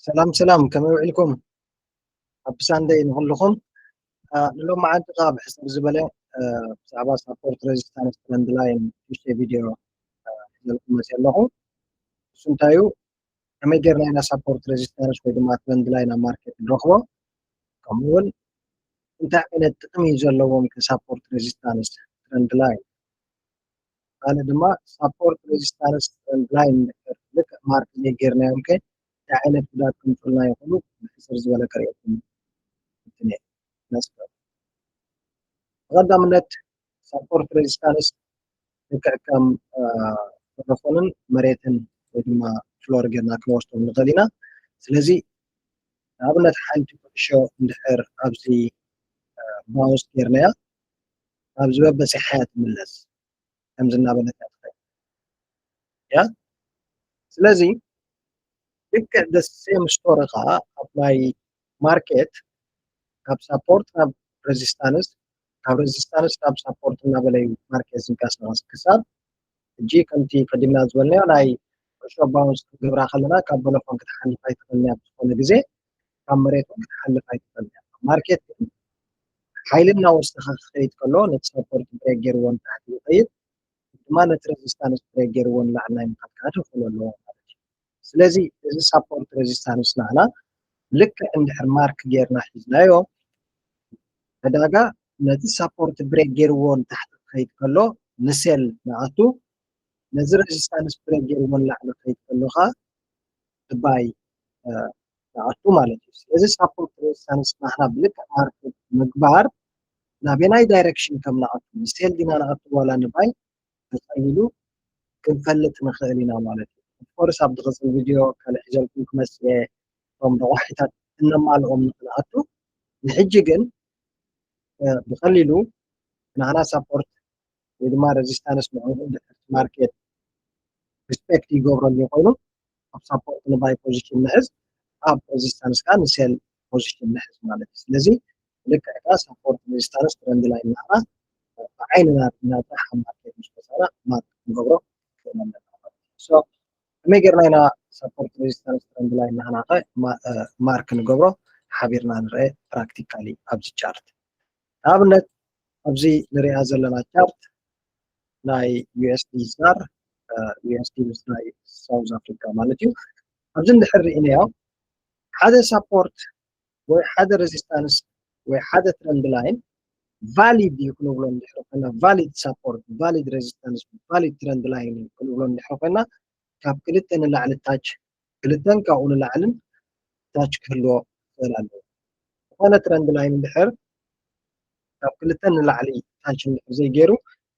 ሰላም ሰላም፣ ከመይ ውዒልኩም? ኣብ ሳንደይ ንኩልኹም። ንሎም መዓልቲ ከዓ ብሕፅር ዝበለ ብዛዕባ ሳፖርት ሬዚስታንስ ትረንድ ላይን ትሽተ ቪድዮ ሒዘልኩም መፅእ ኣለኹ። እሱ እንታይ እዩ? ከመይ ጌርና ኢና ሳፖርት ሬዚስታንስ ወይ ድማ ትረንድ ላይን ኣብ ማርኬት ንረኽቦ? ከምኡ እውን እንታይ ዓይነት ጥቕሚ እዩ ዘለዎም ከ ሳፖርት ሬዚስታንስ ትረንድ ላይን? ካልእ ድማ ሳፖርት ሬዚስታንስ ትረንድ ላይን ልክዕ ማርክ ዘይጌርናዮም ከ እንታይ ዓይነት ጉዳት ከምፅኡልና ይኽእሉ? ብሕፅር ዝበለ ከርእየኩም። ብቐዳምነት ሳፖርት ሬዚስታንስ ልክዕ ከም ቴሌፎንን መሬትን ወይ ድማ ፍሎር ጌርና ክንወስዶም ንኽእል ኢና። ስለዚ ንኣብነት ሓንቲ ኩዕሾ እንድሕር ኣብዚ ባውንስ ጌርናያ ኣብዚ በበፂሓያ ትምለስ ከምዚ እናበለት እያ ትኸይድ እያ። ስለዚ ልክዕ ደሴም ስቶሪ ከዓ ኣብ ናይ ማርኬት ካብ ሳፖርት ናብ ሬዚስታንስ ካብ ሬዚስታንስ ናብ ሳፖርት እናበለ እዩ ማርኬት ዝንቀሳቐስ ክሳብ ሕጂ ከምቲ ቀዲምና ዝበልናዮ ናይ ኩዕሾ ባውንስ ክንገብራ ከለና ካብ በለኾን ክትሓልፍ ኣይትኽእልን እያ ብዝኾነ ግዜ ካብ መሬት እውን ክትሓልፍ ኣይትኽእልን እያ። ማርኬት ግን ሓይሊ እናወሰኸ ክኸይድ ከሎ ነቲ ሳፖርት ብሬክ ገይርዎ ንታሕቲ ይኸይድ ድማ ነቲ ሬዚስታንስ ብሬክ ገይርዎ ንላዕሊ ናይ ምኻድ ከዓ ተኽእሎ ኣለዎ ማለት እዩ። ስለዚ እዚ ሳፖርት ሬዚስታንስ ንዓና ልክዕ እንድሕር ማርክ ጌርና ሒዝናዮ ዕዳጋ ነቲ ሳፖርት ብሬክ ገይርዎ ንታሕቲ ክኸይድ ከሎ ንሴል ንኣቱ ነዚ ሬዚስታንስ ብሬክ ገይርዎ ንላዕሊ ክኸይድ ከሎ ከዓ ባይ ንኣቱ ማለት እዩ። ስለዚ ሳፖርት ሬዚስታንስ ንዓና ብልክዕ ማርክ ምግባር ናበየናይ ዳይሬክሽን ከም ንኣቱ ንሴል ዲና ንኣቱ ዋላ ንባይ ብቐሊሉ ክንፈልጥ ንኽእል ኢና ማለት እዩ። ኦፍኮርስ ኣብ ዝቕፅል ቪድዮ ካልእ ሒዘልኩም ክመፅእ እየ እቶም ረቋሒታት እነማልኦም ንኽንኣቱ ንሕጂ ግን ብቐሊሉ ንዓና ሳፖርት ወይ ድማ ሬዚስታንስ ንዕኡ እንድሕር ማርኬት ሪስፔክት ይገብረሉ ኮይኑ ኣብ ሳፖርት ንባይ ፖዚሽን ንሕዝ ኣብ ሬዚስታንስ ከዓ ንሴል ፖዚሽን ንሕዝ ማለት እዩ። ስለዚ ልክዕ ከዓ ሳፖርት ሬዚስታንስ ትረንድ ላይን ንዓና ብዓይንና ርኢና ጥራሕ ኣብ ማርኬት ምስ መፃና ማርክ ክንገብሮ ክንክእል ኣለና ማለት እዩ። ከመይ ጌርና ኢና ሳፖርት ሬዚስታንስ ትረንድ ላይን ንዓና ከ ማርክ ንገብሮ ሓቢርና ንርአ ፕራክቲካሊ ኣብዚ ቻርት። ንኣብነት ኣብዚ ንሪኣ ዘለና ቻርት ናይ ዩኤስዲ ዛር ዩኤስዲ ምስ ናይ ሳውዝ ኣፍሪካ ማለት እዩ። ኣብዚ እንድሕር ርኢናዮ ሓደ ሳፖርት ወይ ሓደ ሬዚስታንስ ወይ ሓደ ትረንድ ላይን ቫሊድ እዩ ክንብሎ እንድሕር ኮይና ቫሊድ ሳፖርት ቫሊድ ሬዚስታንስ ቫሊድ ትረንድ ላይን እዩ ክንብሎ እንድሕር ኮይና ካብ ክልተ ንላዕሊ ታች ክልተን ካብኡ ንላዕልን ታች ክህልዎ ክኽእል ኣለዎ። ዝኾነ ትረንድ ላይን እንድሕር ካብ ክልተን ንላዕሊ ታች እንድሕር ዘይገይሩ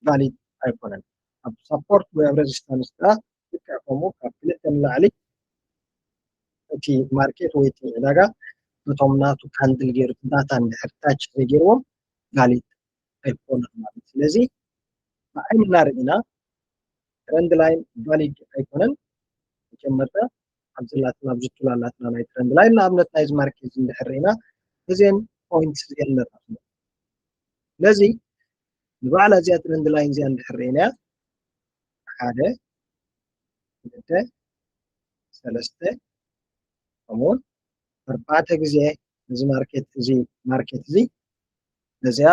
ቫሊድ ኣይኮነን። ኣብ ሳፖርት ወይ ኣብ ሬዚስታንስ ከዓ ልክዕ ከምኡ ካብ ክልተ ንላዕሊ እቲ ማርኬት ወይ እቲ ዕዳጋ በቶም ናቱ ካንድል ገይሩ ዳታ እንድሕር ታች ዘይገይርዎም ቫሊድ ኣይኮነን ማለት ስለዚ ብዓይንና ርኢና ትረንድ ላይን ቫሊድ ኣይኮነን መጀመርታ ኣብዚ ላትና ኣብዚ ቱላ ላትና ናይ ትረንድ ላይን ንኣብነት ናይዚ ማርኬት እንድሕር ርኢና እዚአን ፖይንት እዚአን ንረኽቦ ስለዚ ንባዕላ እዚኣ ትረንድ ላይን እዚኣ እንድሕር ርኢናያ ሓደ ክልተ ሰለስተ ከምኡውን ኣርባዕተ ግዜ እዚ ማርኬት እዚ ማርኬት እዚ ነዚኣ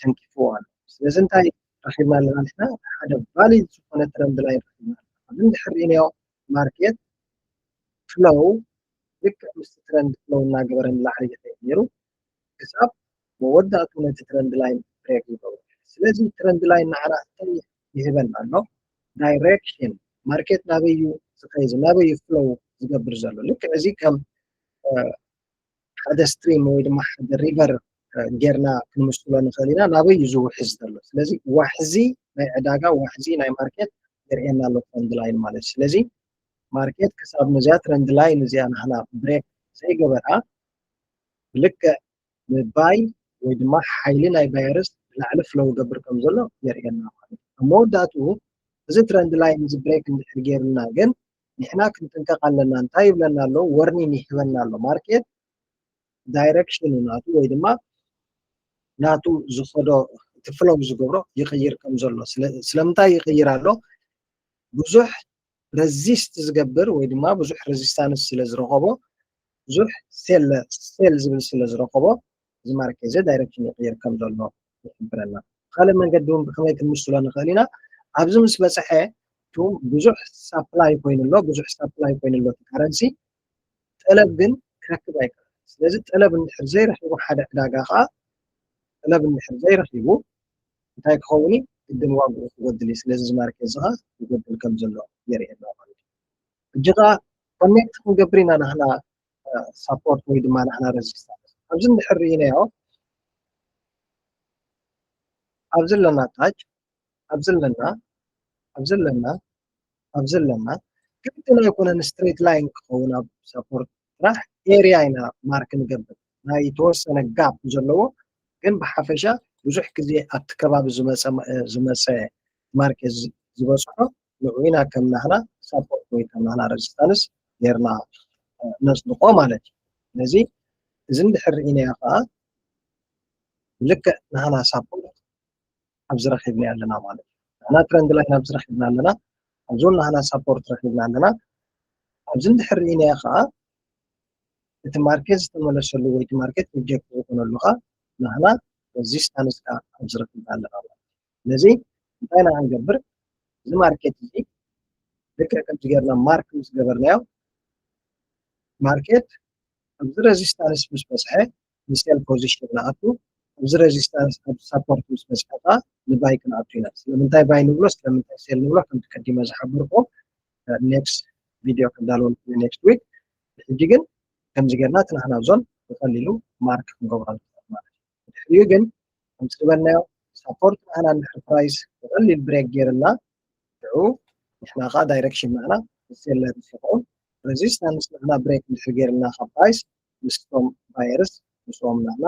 ተንኪፍዋ ኣሎ ስለዚ እንታይ ረኪብና ኣለና ንሕና ሓደ ቫሊድ ዝኾነ ትረንድ ላይን ረኪብና ኣለና ኣብዚ እንድሕር ርኢናዮ ማርኬት ፍሎው ልክዕ ምስቲ ትረንድ ፍሎው እናገበረ ንላዕሊ ይኸይድ ነይሩ ክሳብ መወዳእቱ ነቲ ትረንድ ላይን ብሬክ ይገብሮ ስለዚ ትረንድ ላይን ንዓና እንታይ ይህበና ኣሎ ዳይሬክሽን ማርኬት ናበዩ ዝኸይዝ ናበዩ ፍሎው ዝገብር ዘሎ ልክዕ እዚ ከም ሓደ ስትሪም ወይ ድማ ሓደ ሪቨር ጌርና ክንምስሎ ንኽእል ኢና ናበይ እዩ ዝውሕዝ ዘሎ ስለዚ ዋሕዚ ናይ ዕዳጋ ዋሕዚ ናይ ማርኬት የርእየና ኣሎ ትረንድ ላይን ማለት እዩ ስለዚ ማርኬት ክሳብ ነዚኣ ትረንድ ላይን እዚኣ ናህና ብሬክ ዘይገበራ ብልክዕ ንባይ ወይ ድማ ሓይሊ ናይ ባየርስ ብላዕሊ ፍለው ይገብር ከም ዘሎ የርእየና ማለት እዩ ኣብ መወዳእትኡ እዚ ትረንድ ላይን እዚ ብሬክ እንድሕር ጌርና ግን ንሕና ክንጥንቀቕ ኣለና እንታይ ይብለና ኣሎ ወርኒን ይህበና ኣሎ ማርኬት ዳይሬክሽኑ ናቱ ወይ ድማ ናቱ ዝኸዶ እቲ ፍለው ዝገብሮ ይቕይር ከም ዘሎ ስለምንታይ ይቕይር ኣሎ ብዙሕ resist ዝገብር ወይ ድማ ብዙሕ resistance ስለ ዝረኸቦ፣ ብዙሕ sell sell ዝብል ስለ ዝረኸቦ፣ እዚ market እዚ direction ይቕይር ከም ዘሎ ይሕብረና። ካልእ መንገዲ እውን ብኸመይ ክንምስሎ ንኽእል ኢና? ኣብዚ ምስ በፅሐ እቱ ብዙሕ supply ኮይኑ ኣሎ፣ ብዙሕ supply ኮይኑ ኣሎ እቲ currency፣ ጠለብ ግን ክረክብ ኣይክእልን። ስለዚ ጠለብ እንድሕር ዘይረኺቡ ሓደ ዕዳጋ ከዓ፣ ጠለብ እንድሕር ዘይረኺቡ እንታይ ክኸውን እዩ? ግድን ዋግኡ ክጎድል እዩ። ስለዚ እዚ market እዚ ከዓ ይጎድል ከም ዘሎ የርእየና ማለት እዩ። ሕጂ ከዓ connect ክንገብር ኢና ናህና support ወይ ድማ ናህና resistance። ኣብዚ እንድሕር ርኢናዮ፣ ኣብዚ ኣለና ታች፣ ኣብዚ ኣለና፣ ኣብዚ ኣለና፣ ኣብዚ ኣለና፣ ግድን ኣይኮነን straight line ክኸውን ኣብ support ጥራሕ፣ area ኢና mark ንገብር፣ ናይ ተወሰነ gap ዘለዎ፣ ግን ብሓፈሻ ብዙሕ ግዜ ኣብቲ ከባቢ ዝመፀ ዝመፀ market ዝበፅሖ ንዑ ኢና ከም ናህና support ወይ ከም ናህና resistance ጌርና ነፅድቆ ማለት እዩ። ስለዚ እዚ እንድሕር ርኢናዮ ከዓ ልክዕ ናህና support ኣብዚ ረኺብናዮ ኣለና ማለት እዩ። ናህና trend line ኣብዚ ረኺብና ኣለና፣ ኣብዚ እውን ናህና support ረኺብና ኣለና። ኣብዚ እንድሕር ርኢናዮ ከዓ እቲ market ዝተመለሰሉ ወይ እቲ market reject ዝኾነሉ ከዓ ናህና resistance ከዓ ኣብዚ ረኺብና ኣለና ማለት እዩ። ስለዚ እንታይ ኢና ክንገብር? እዚ market እዚ ልክዕ ከምዚ ጌርና mark ምስ ገበርናዮ፣ market ኣብዚ resistance ምስ በፅሐ ን sell position ንኣቱ፣ ኣብዚ resistance ኣብ support ምስ በፅሐ ከዓ ን buy ክንኣቱ ኢና። ስለምንታይ buy ንብሎ ስለምንታይ sell ንብሎ ከምቲ ቀዲመ ዝሓበርኩ next video ከዳለወልኩም next week። ሕጂ ግን ከምዚ ጌርና እቲ ናህና zone ብቐሊሉ mark ክንገብሮ ንኽእል ማለት እዩ። ድሕሪኡ ግን ከምቲ ዝበልናዮ support ናህና እንድሕር price ብቐሊል break ጌርና፣ ንዑ ንሕና ከዓ direction ናህና sell line ክኸውን፣ resistance ናህና break እንድሕር ጌርና ካብ price ምስቶም buyers ምስኦም ናህና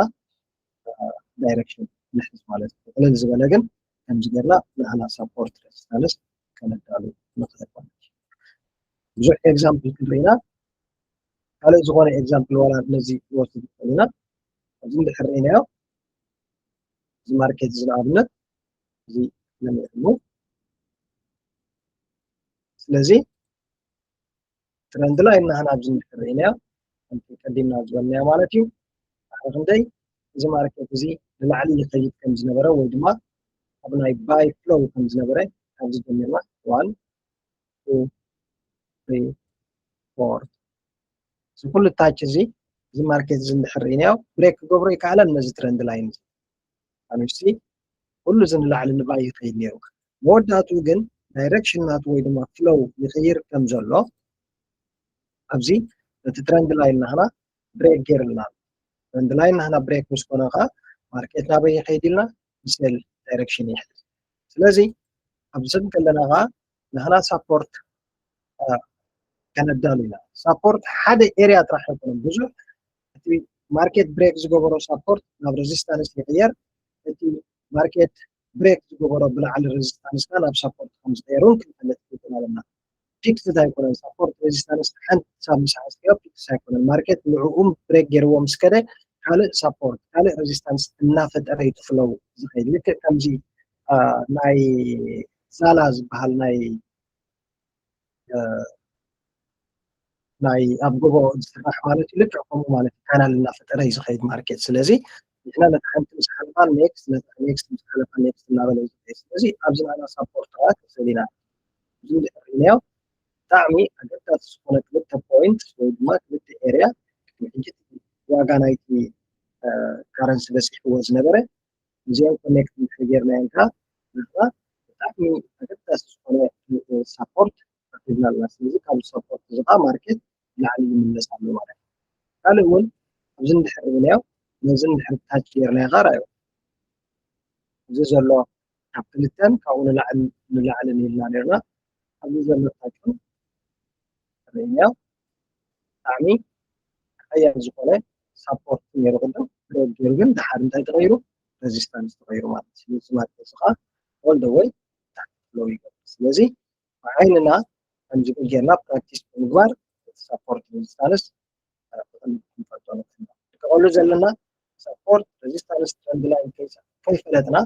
direction ንሕዝ ማለት እዩ። ቅልል ዝበለ ግን ከምዚ ጌርና ናህና support resistance ከነዳሉ ንኽእል ማለት እዩ። ብዙሕ example ክንርኢ ኢና። ካልእ ዝኾነ example ዋላ ነዚ ንወስድ ንኽእል ኢና። ኣብዚ እንድሕር ርኢናዮ፣ እዚ market እዚ ንኣብነት እዚ ለሚዕሉ። ስለዚ trend line ናህና ኣብዚ እንድሕር ርኢናዮ፣ ከምቲ ቀዲምና ዝበልናዮ ማለት እዩ። ድሕሪ ክንደይ እዚ market እዚ ንላዕሊ ይኸይድ ከም ዝነበረ ወይ ድማ ኣብ ናይ buy flow ከም ዝነበረ ካብዚ ጀሚርና one two three four እዚ ኩሉ ታች እዚ እዚ market እዚ እንድሕር ርኢናዮ break ክገብሮ ይከኣለን ነዚ trend line እዚ ኣንስቲ ኩሉ እዚ ንላዕሊ ን buy ይኸይድ ነይሩ። መወዳእትኡ ግን direction ናቱ ወይ ድማ flow ይቕይር ከም ዘሎ ኣብዚ ነቲ trend line ናህና break ጌርልና trend line ናህና break ምስ ኮነ ከዓ market ናበይ ይኸይድ ኢልና sell direction ይሕዝ። ስለዚ ኣብዚ ከለና ከዓ ናህና support ከነዳሉ ኢና። Support ሓደ area ጥራሕ ኣይኮነን፣ ብዙሕ እቲ market break ዝገበሮ support ናብ resistance ይቕየር፣ እቲ market break ዝገበሮ ብላዕሊ resistance ካ ናብ support ከም ዝቐየር እውን ክንፈልጥ ይግባእ ኣለና። Fixed ኣይኮነን፣ support resistance ሓንቲ ሳብ ምስ ሓዝካዮ fixed ኣይኮነን። Market ንዕኡ break ገይርዎ ምስ ከደ ካልእ support ካልእ resistance እናፈጠረ እዩ እቲ flow ዝኸይድ። ልክዕ ከምዚ ናይ ዛላ ዝበሃል ናይ ናይ ኣብ ጎቦ ዝስራሕ ማለት እዩ። ልክዕ ከምኡ ማለት እዩ። ካናል እናፈጠረ እዩ ዝኸይድ ማርኬት። ስለዚ ንሕና ነታ ሓንቲ ምስ ሓለፋ ኔክስት፣ ነታ ኔክስት ምስ ሓለፋ ኔክስት እናበለ እዩ ዝኸይድ። ስለዚ ኣብዚ ናና ሳፖርት ከዓ ክንሰብ ኢና። እዚ እንድሕር ርኢናዮ ብጣዕሚ ኣገዳሲ ዝኾነ ክልተ ፖይንት ወይ ድማ ክልተ ኤርያ ቅድሚ ሕጂ ዋጋ ናይቲ ካረንሲ በፂሕዎ ዝነበረ እዚኦም ኮኔክት እንድሕር ጌርናዮም ከዓ ንሕና ብጣዕሚ ኣገዳሲ ዝኾነ ሳፖርት ረኪብና ኣለና። ስለዚ ካብ ሳፖርት እዚ ከዓ ማርኬት ንላዕሊ ይምለስ ኣሎ ማለት እዩ። ካልእ እውን ኣብዚ እንድሕር ርኢናዮ ነዚ እንድሕር ታች ጌርናዮ ከዓ ርኣዮ። እዚ ዘሎ ካብ ክልተን ካብኡ ንላዕሊ ንላዕልን ኢልና ኔርና። ኣብዚ ዘሎ ታች እውን ርኢናዮ ብጣዕሚ ሓያል ዝኾነ ሳፖርት ነይሩ ቅድም ብሬክ ገይሩ ግን ድሓር እንታይ ተቐይሩ? ሬዚስታንስ ተቐይሩ ማለት እዩ። ስለዚ ማለት እዚ ከዓ ኦል ደ ወይ ታሕቲ ፍሎው ይገብር። ስለዚ ብዓይንና ከምዚ ጌርና ፕራክቲስ ብምግባር እቲ ሳፖርት ሬዚስታንስ ብቐሊሉ ክንፈልጦ ንኽእል ኢና። ንጥቀመሉ ዘለና ሳፖርት ሬዚስታንስ ትረንድ ላይን ከይፈለጥና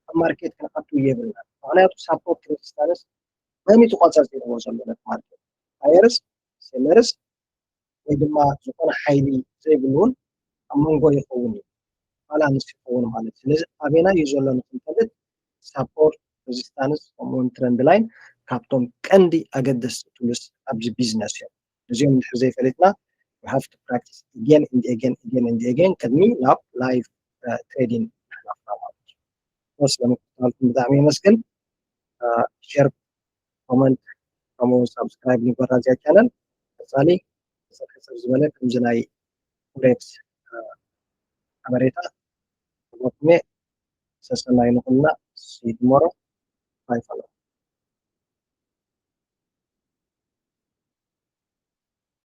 ኣብ ማርኬት ክንኣቱ የብልና። ምክንያቱ ሳፖርት ሬዚስታንስ መን እዩ ተቆፃፂርዎ ዘሎ ነቲ ማርኬት? ባየርስ፣ ሴለርስ ወይ ድማ ዝኾነ ሓይሊ ዘይብሉ እውን ኣብ መንጎ ይኸውን እዩ፣ ባላንስ ይኸውን ማለት እዩ። ስለዚ ኣበየናይ እዩ ዘሎ ንክንፈልጥ ሳፖርት፣ ሬዚስታንስ ከምኡውን ትረንድ ላይን ካብቶም ቀንዲ ኣገደስቲ ቱልስ ኣብዚ ቢዝነስ እዮም። እዚኦም እንድሕር ዘይፈሊጥና we have to practice again and again, again and again ቅድሚ ናብ ላይቭ ትሬዲንግ ምሕላፍና ማለት እዩ። ስለምክትታልኩም ብጣዕሚ የመስግን። ሸር፣ ኮመንት ከምኡ ሳብስክራይብ ንግበራ እዚኣ ቻነል። ቀፃሊ ሕፅር ሕፅር ዝበለ ከምዚ ናይ ፎሬክስ ሓበሬታ ክህበኩም እየ። ሰሰናዩ ንኹልና። See you tomorrow. Bye for now.